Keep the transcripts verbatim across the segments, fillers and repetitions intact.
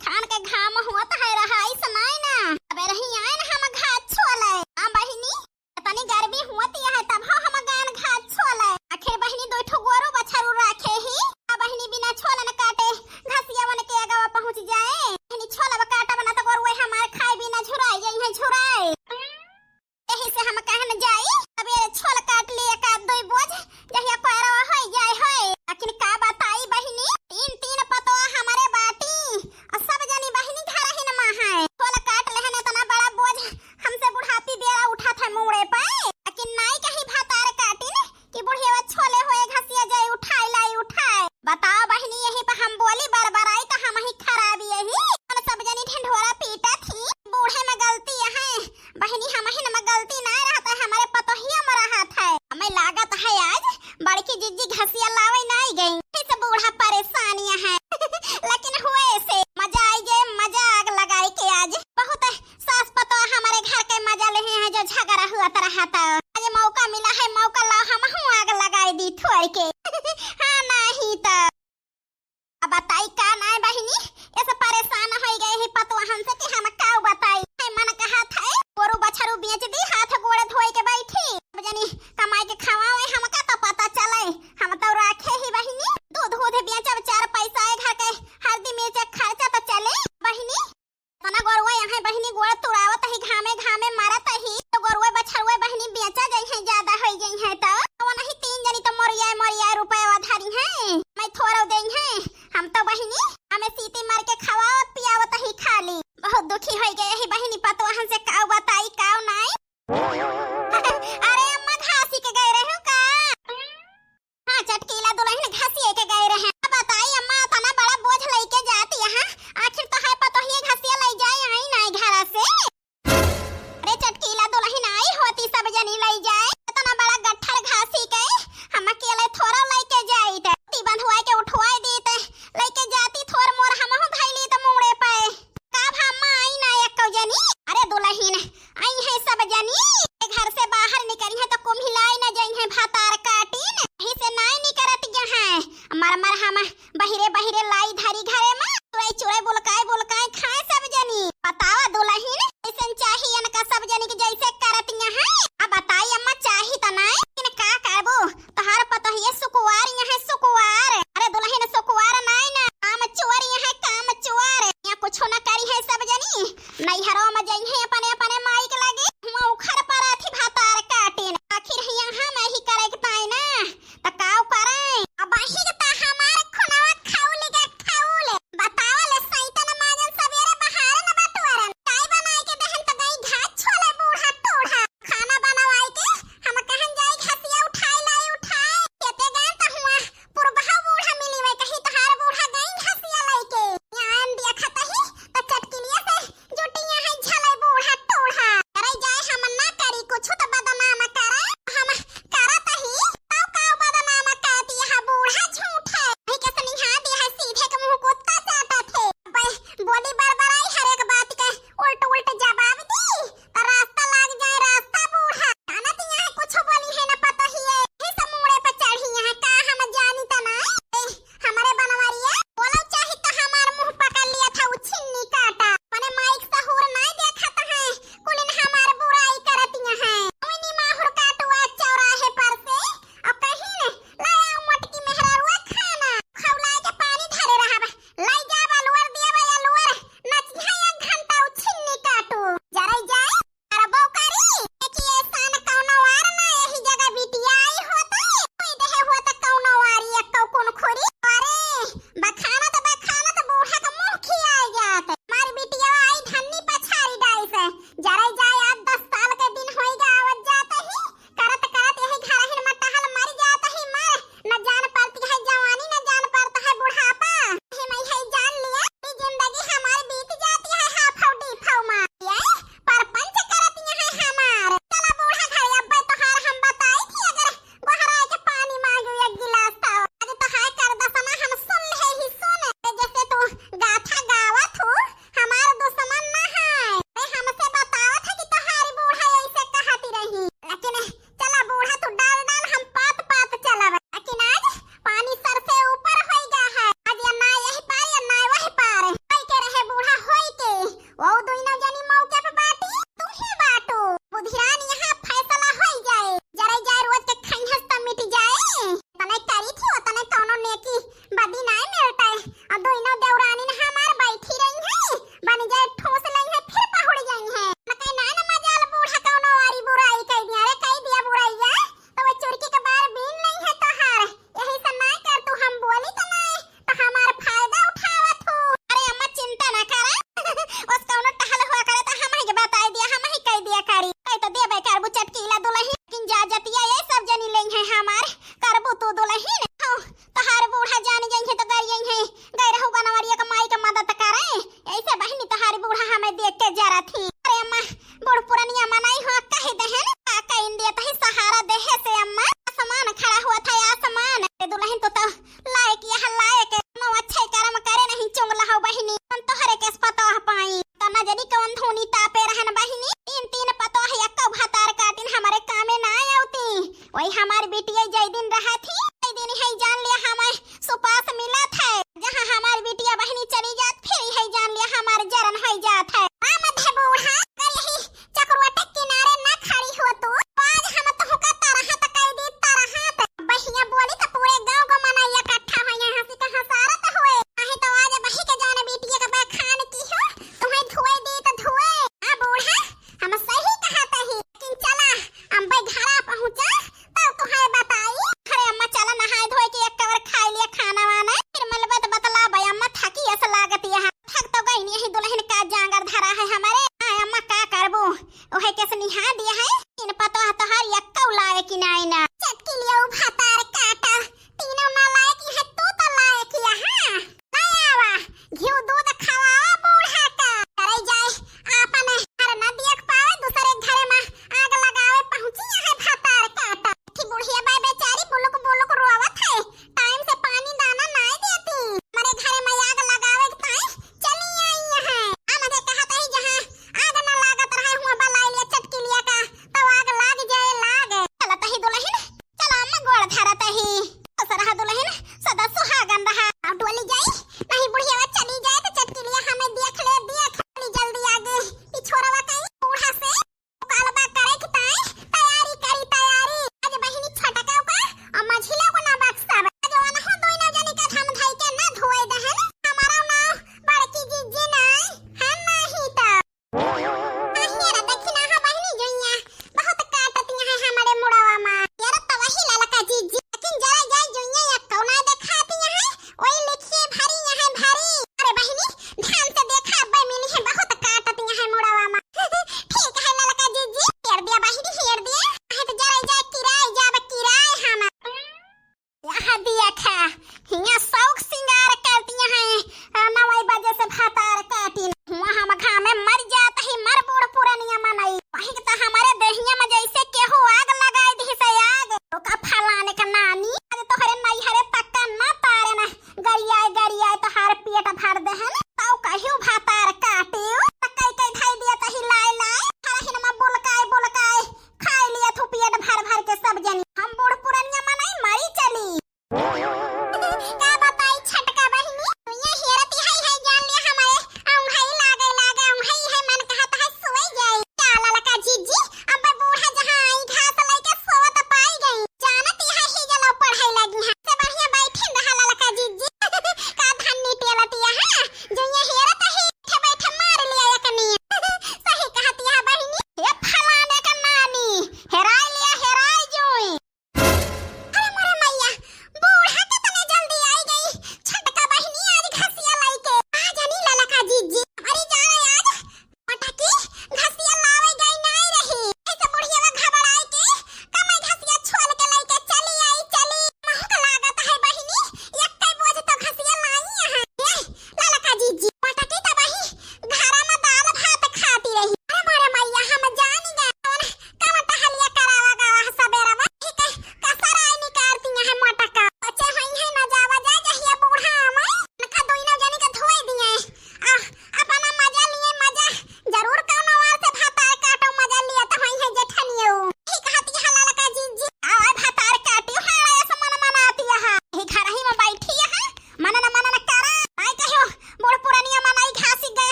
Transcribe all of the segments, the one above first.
खान के घाम होत है, रहाइस नाई ना। अबे रही आए ना हम घास छोले। हाँ बहिनी, तनी गर्मी होती है तब हो हम गायन घास छोले। आखिर बहिनी दो ठो गोरू बछरू राखे ही। आ बहिनी बिना छोलन काटे घसियावन के अगवा पहुँच जाए। बहिनी छोलब काटब ना तो गोरुए हमार खाए बिना झुराए जइहैं झुराए। यही से हम कहन जाई, अब ये छोल काट लिए का दुई बोझ, जहिया कोयरवा होई जाए होए। लेकिन का बताई बहिनी, तीन तीन पतोह हमरे बाटी, और सब जनी बहिनी घर ही न मा है। छोल काट लेहन, इतना बड़ा बोझ हमसे बुढ़ापी बेरा उठा था मूड़े पे, लेकिन नाई कहीं भतार काटिन कि बुढ़िया छोले होए घसिया जाए उठाए लाई उठाए। बताओ बहिनी, यही पे हम बोली बरबराई तो हम ही खराब यही। हम सब जनी ढिंढोरा पीटा थी, बूढ़े में गलती है, बहिनी, हमहिन में गलती नाई रहत है, हमरे पतोहिया में रहत है। हमें लागत है आज बड़की जिज्जी घसिया लावे नाई गई, इस बूढ़ा परेशानियां है। लेकिन हुए से मजा आई गए, मजा आग लगाई के आज। बहुत सास पतोह हमरे घर के मजा लेहे हैं, जो झगड़ा हुआ तो रहा था। आज मौका मिला है, मौका ला हमहू आग लगाई दी थोड़ के। हाँ, नहीं तो। अब बताई का नाय बहिनी, ऐसे परेशान होई गए ही पतोहन से कि हम का बताई। है मन कहत है, गोरू बछरू बेच दी, हाथ गोड़ धोए के बैठी। अब जनी कमाई के खवावे हमका तो पता चले। हम तो राखे ही बहिनी, दूध उध बेचब, चार पैसा है घर के हल्दी मिर्च खर्चा तो चले बहिनी। तना गोरुआ यहाँ बहिनी गोड़ तुरावत ही, घामे घामे मरत ही, तो गोरुआ बछरुआ बहिनी बेचा जइहैं, ज्यादा होई जइहैं तो। तो वनही तीन जनी तो मोरियाए मोरियाए रुपया धरी हैं, मैं थोड़ो देइहैं। हम तो बहिनी हमें सीटी मार के खवावत पियावत ही खाली। बहुत दुखी होई गए ही बहिनी पतोहन से, काऊ बताई काऊ नाई। अरे अम्मा, घासी के गए रहू का? हाँ, चटकीला दुलहिन घसिए के गए रहे। अब बताई अम्मा, इतना बड़ा बोझ लइके जाती यहाँ, आखिर तो है पतोहिए घसिया लइ जाए आई नाई घर से। अरे चटकीला दुलहिन आई होती, सब जनी लइ जाए, इतना बड़ा गट्ठर घासी के हम अकेले थोड़ा लइके जाइत। ती बंधुआई के उठवाई दीत, लइके जाती थोर मोर हमहू धइली त मूड़े पे। का भा अम्मा आई ना एको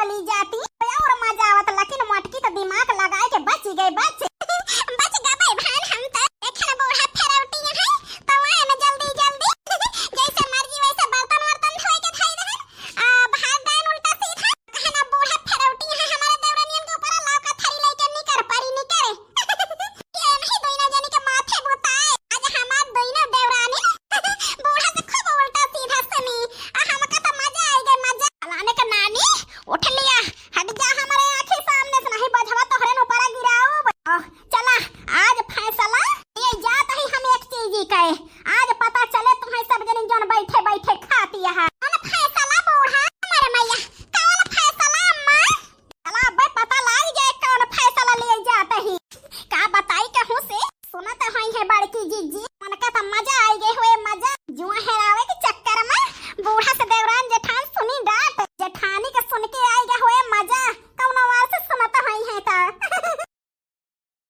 नहीं जाती।